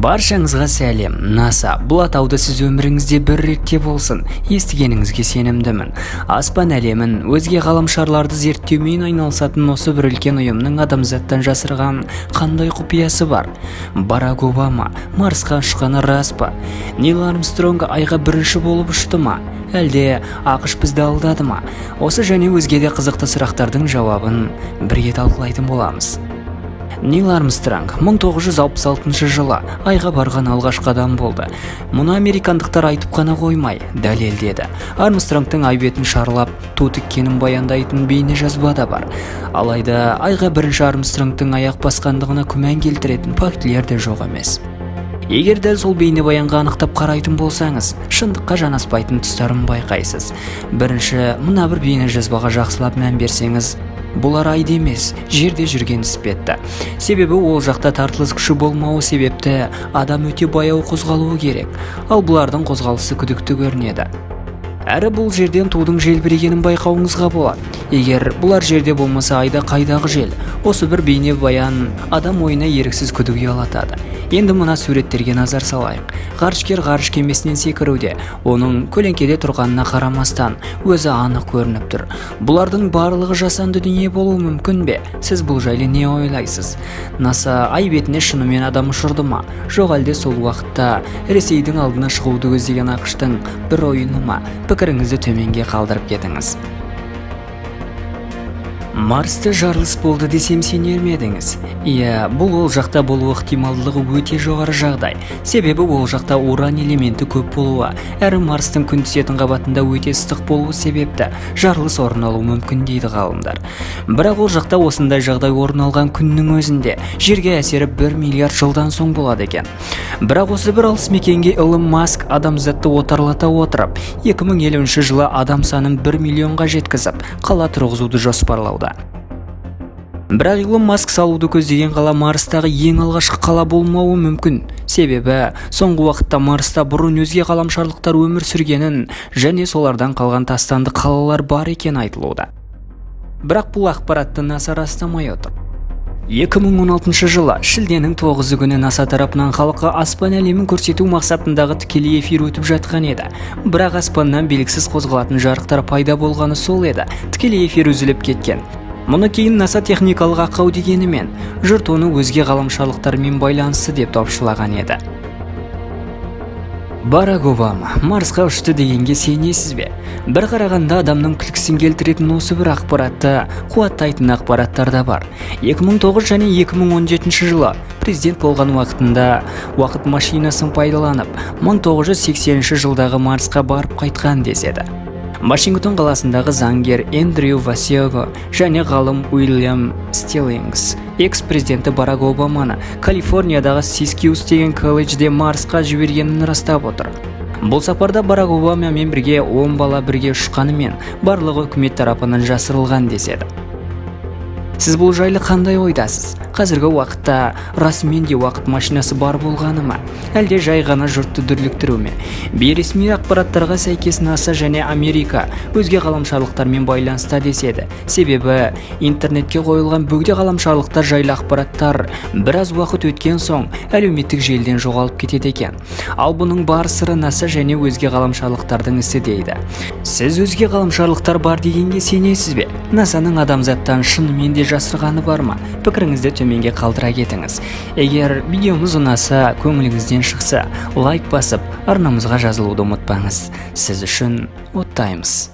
Баршаңызға сәлем! НАСА. Бұл атауды сіз өміріңізде бір ретте болсын естігеніңізге сенімдімін. Аспан әлемін, өзге ғаламшарларды зерттеумен айналысатын осы бір үлкен ұйымның адамзаттан жасырған қандай құпиясы бар? Барак Обама Марсқа ұшқаны рас па? Нил Армстронг айға бірінші болып ұшты ма? Әлде АҚШ бізді алдады ма? Осы және өзге де қызықты сұрақтардың жауабын бірге талқылайтын боламыз. Нил Армстронг 1966 жылы айға барған алғашқы адам болды. Мұны американдықтар айтып қана қоймай, дәлелдеді. Армстронгтың ай бетін шарлап, ту тіккенін баяндайтын бейне жазба да бар. Алайда айға бірінші Армстронгтың аяқ басқандығына күмән келтіретін фактілер де жоқ емес. Егер дәл сол бейнебаянға анықтап қарайтын болсаңыз, шындыққа жанаспайтын тұстарын байқайсыз. Бірінші, мына бір бейнежазбаға жақсылап мән берсеңіз, бұлар айда емес, жерде жүрген іспетті. Себебі ол жақта тартылыс күші болмауы себепті адам өте баяу қозғалуы керек, ал бұлардың қозғалысы күдікті көрінеді. Әрі бұл жерден тудың желбірегенін байқауыңызға болады. Егер бұлар жерде болмаса, айда қайдағы жел? Осы бір бейнебаян адам ойына еріксіз күдік ұялатады. Енді мына суреттерге назар салайық. Ғарышкер ғарыш кемесінен секіруде. Оның көлеңкеде тұрғанына қарамастан, өзі анық көрініп тұр. Бұлардың барлығы жасанды дүние болуы мүмкін бе? Сіз бұл жайлы не ойлайсыз? НАСА ай бетіне шынымен адам ұшырды ма? Жоқ әлде сол уақытта Ресейдің алдына шығуды көздеген АҚШ-тың бір ойыны ма? Пікіріңізді төменге қалдырып кетіңіз. Марста жарылыс болды десем, сенер ме едіңіз? Иә, бұл ол жақта болу ықтималдылығы өте жоғары жағдай. Себебі ол жақта уран элементі көп болуы, әрі Марстың күн түсетін қабатында өте ыстық болуы себепті жарылыс орын алуы мүмкін дейді ғалымдар. Бірақ ол жақта осындай жағдай орын алған күннің өзінде жерге әсері 1 миллиард жылдан соң болады екен. Бірақ осы бір алыс мекенге Илон Маск адамзатты отарлата отырып, 2050 жылы адам санын 1 миллионға жеткізіп, қала тұрғызуды жоспарлауда. Бірақ Илон Маск салуды көздеген қала Марстағы ең алғашқы қала болмауы мүмкін. Себебі соңғы уақытта Марста бұрын өзге ғаламшарлықтар өмір сүргенін және солардан қалған тастанды қалалар бар екені айтылуда. Бірақ бұл ақпаратты НАСА растамай отыр. 2016 жылы шілденің 9 күні НАСА тарапынан халыққа аспан әлемін көрсету мақсатындағы тікелей эфир өтіп жатқан еді. Бірақ аспаннан белгісіз қозғалатын жарықтар пайда болғаны сол еді, тікелей эфир үзіліп кеткен. Мұны кейін НАСА техникалық ақау дегенімен, жұрт оны өзге ғаламшарлықтармен байланысты деп топшылаған еді. Барак Обама Марсқа ұшты дегенге сенесіз бе? Бір қарағанда адамның күлкісін келтіретін осы бір ақпаратты қуаттайтын ақпараттар да бар. 2009 және 2017 жылы президент болған уақытында уақыт машинасын пайдаланып, 1980 жылдағы Марсқа барып қайтқан деседі. Вашингтон қаласындағы заңгер Эндрю Васего және ғалым Уильям Стиллингс экс-президенті Барак Обаманы Калифорниядағы Сискиус деген колледжде Марсқа жібергенін растап отыр. Бұл сапарда Барак Обамамен бірге 10 бала бірге ұшқанымен, барлығы үкімет тарапынан жасырылған деседі. Сіз бұл жайлы қандай ойдасыз? Қазіргі уақытта расымен де уақыт машинасы бар болғаны ма? Әлде жай ғана жұртты дүрліктіру ме? Бейресми ақпараттарға сәйкес, НАСА және Америка өзге ғаламшарлықтармен байланыста деседі. Себебі интернетке қойылған бөгде ғаламшарлықтар жайлы ақпараттар біраз уақыт өткен соң әлеуметтік желіден жоғалып кетеді екен. Ал бұның бар сыры НАСА және өзге ғаламшарлықтардың ісі дейді. Сіз өзге ғаламшарлықтар бар дегенге сенесіз бе? НАСАның адамзаттан шынымен де жасырғаны бар ма? Пікіріңізді төменге қалдыра кетіңіз. Егер видеомыз ұнаса, көңіліңізден шықса, лайк басып, арнамызға жазылуды ұмытпаңыз. Сіз үшін оттаймыз.